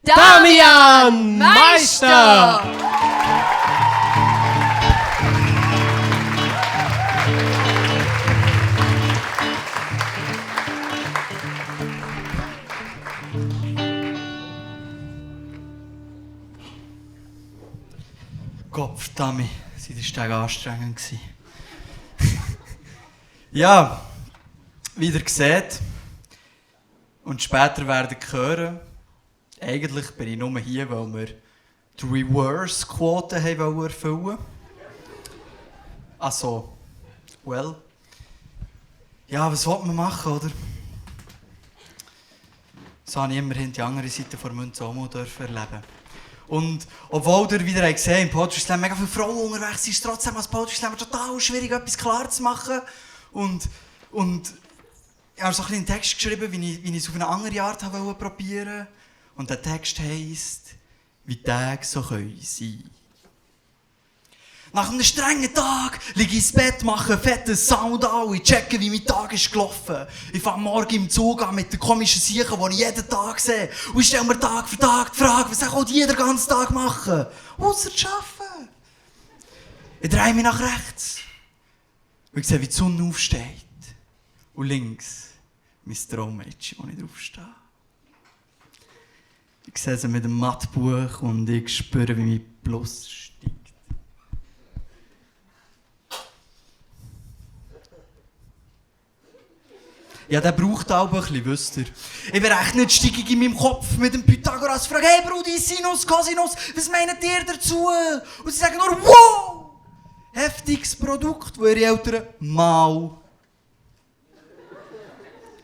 Damian Meister! Kopf, Dami, das war anstrengend. Ja, wie ihr seht und später werdet ihr hören, eigentlich bin ich nur hier, weil wir die Reverse-Quote erfüllen wollten. Also, well. Ja, was will man machen, oder? So habe ich immerhin die andere Seite der Münze auch mal erleben. Und obwohl ihr wieder gesehen habt, im Poetry Slam mega viele Frauen unterwegs sind, ist es trotzdem als Poetry Slam total schwierig, etwas klar zu machen. Und ich habe so einen Text geschrieben, wie ich es auf eine andere Art probieren wollte. Und der Text heisst, wie Tage so können sein. Nach einem strengen Tag liege ich ins Bett, mache einen fetten Sound an, ich checke, wie mein Tag ist gelaufen. Ich fange morgen im Zug an mit den komischen Sachen, die ich jeden Tag sehe. Und ich stelle mir Tag für Tag die Frage, was soll ich den ganzen Tag machen? Ausser zu arbeiten. Ich drehe mich nach rechts. Und ich sehe, wie die Sonne aufsteht. Und links mein Traummädchen, wo ich draufstehe. Ich sehe sie mit dem Mattbuch und ich spüre, wie mein Plus steigt. Ja, der braucht auch ein bisschen, wisst ihr. Ich berechne die Steigung in meinem Kopf mit dem Pythagoras. Frage, hey Brudi, Sinus, Cosinus, was meint ihr dazu? Und sie sagen nur, wow! Heftiges Produkt, das ihre Eltern mal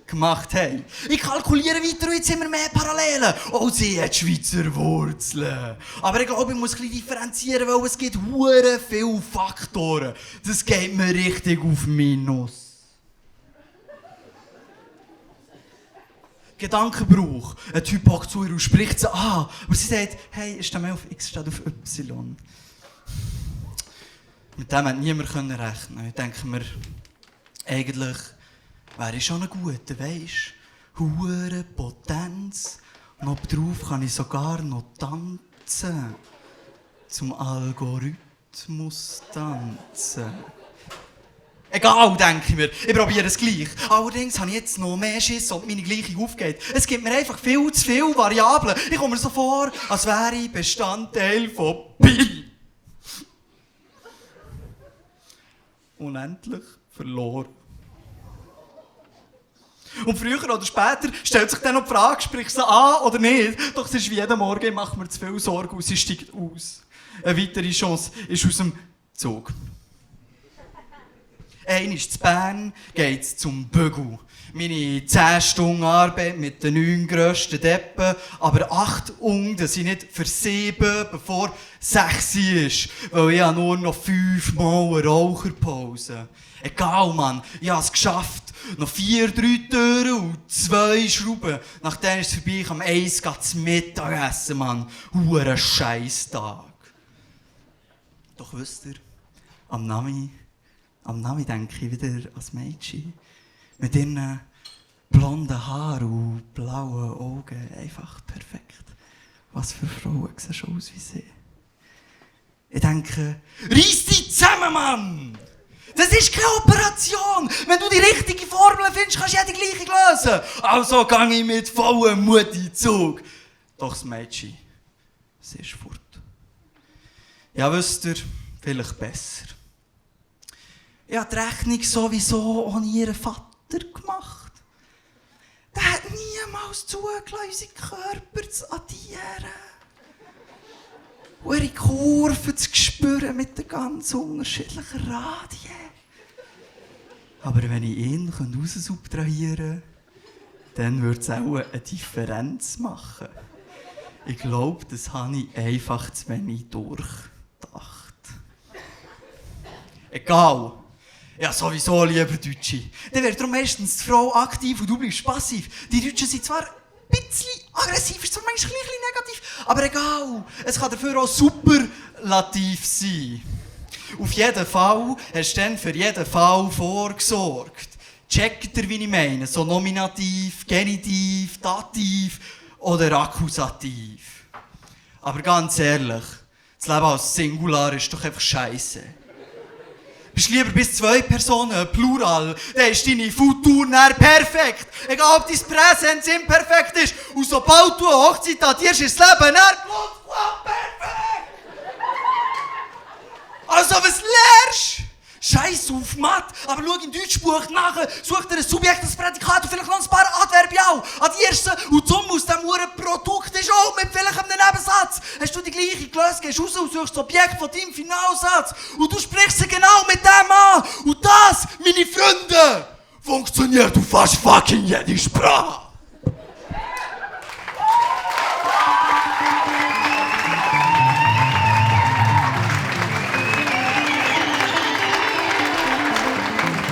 gemacht haben. Ich kalkuliere weiter und jetzt immer mehr Parallelen. Oh, sie hat Schweizer Wurzeln. Aber ich glaube, ich muss ein bisschen differenzieren, weil es gibt hure viele Faktoren. Das geht mir richtig auf Minus. Gedankenbruch. Ein Typ hockt zu ihr und spricht sie an. Aber sie sagt, hey, steht mehr auf X, steht auf Y. Mit dem hat niemand rechnen. Ich denke mir, eigentlich wäre ich schon ein guter, weisst du? Hure Potenz. Und obendrauf kann ich sogar noch tanzen. Zum Algorithmus tanzen. Egal, denke ich mir. Ich probiere es gleich. Allerdings habe ich jetzt noch mehr Schiss, ob meine Gleichung aufgeht. Es gibt mir einfach viel zu viele Variablen. Ich komme mir so vor, als wäre ich Bestandteil von Pi. Unendlich verloren. Und früher oder später stellt sich dann noch die Frage, sprichst du sie an oder nicht? Doch es ist wie jeden Morgen, ich mache mir zu viel Sorgen und sie steigt aus. Eine weitere Chance ist aus dem Zug. Einmal zu Bern geht's zum Bügel. Meine 10 Stunden Arbeit mit den 9 grössten Deppen, aber 8 Unten sind nicht für 7, bevor 6 ist, weil ich nur noch 5 Mal eine Raucherpause. Egal, Mann, ich habe es geschafft. Noch 4 3 Türen und 2 Schrauben. Nachdem ist es vorbei, ich am 1 zum Mittagessen, Mann. Huere Scheisstag. Doch wisst ihr, am Nami denke ich wieder als Mädchen. Mit ihren blonden Haaren und blauen Augen. Einfach perfekt. Was für Frauen sehen schon aus wie sie. Ich denke, reiss dich zusammen, Mann! Das ist keine Operation! Wenn du die richtige Formel findest, kannst du jede Gleichung lösen. Also gehe ich mit vollem Mut in den Zug. Doch das Mädchen, sie ist fort. Ja, wisst ihr, vielleicht besser. Ich habe die Rechnung sowieso ohne ihren Vater gemacht. Der hat niemals zugelassen, unseren Körper zu addieren. Und ihre Kurven zu spüren mit den ganz unterschiedlichen Radien. Aber wenn ich ihn raussubtrahieren könnte, dann würde es auch eine Differenz machen. Ich glaube, das habe ich einfach zu wenig durchgedacht. Egal. Ja, sowieso lieber Deutsche. Dann wird darum meistens die Frau aktiv und du bleibst passiv. Die Deutschen sind zwar ein bisschen aggressiv, ist zwar manchmal ein bisschen negativ, aber egal. Es kann dafür auch superlativ sein. Auf jeden Fall hast du dann für jeden Fall vorgesorgt. Checkt ihr, wie ich meine? So Nominativ, Genitiv, Dativ oder Akkusativ. Aber ganz ehrlich, das Leben als Singular ist doch einfach scheisse. Bist lieber bis 2 Personen, Plural, dann ist deine Futur näher perfekt. Egal ob dein Präsens imperfekt ist. Und sobald du eine Hochzeit datierst, ist das Leben näher perfekt. Also was lernst? Scheiß auf Mathe, aber schau im Deutschbuch nach, such dir ein Subjekt, das Prädikat und vielleicht noch ein paar Adverbial. Addierst und die Summe aus diesem Produkt ist auch mit vielleicht einem Nebensatz. Hast du die gleiche gelöst, gehst raus und suchst das Objekt von deinem Finalsatz. Und du sprichst sie genau mit dem an. Und das, meine Freunde, funktioniert auf fast fucking jede Sprache.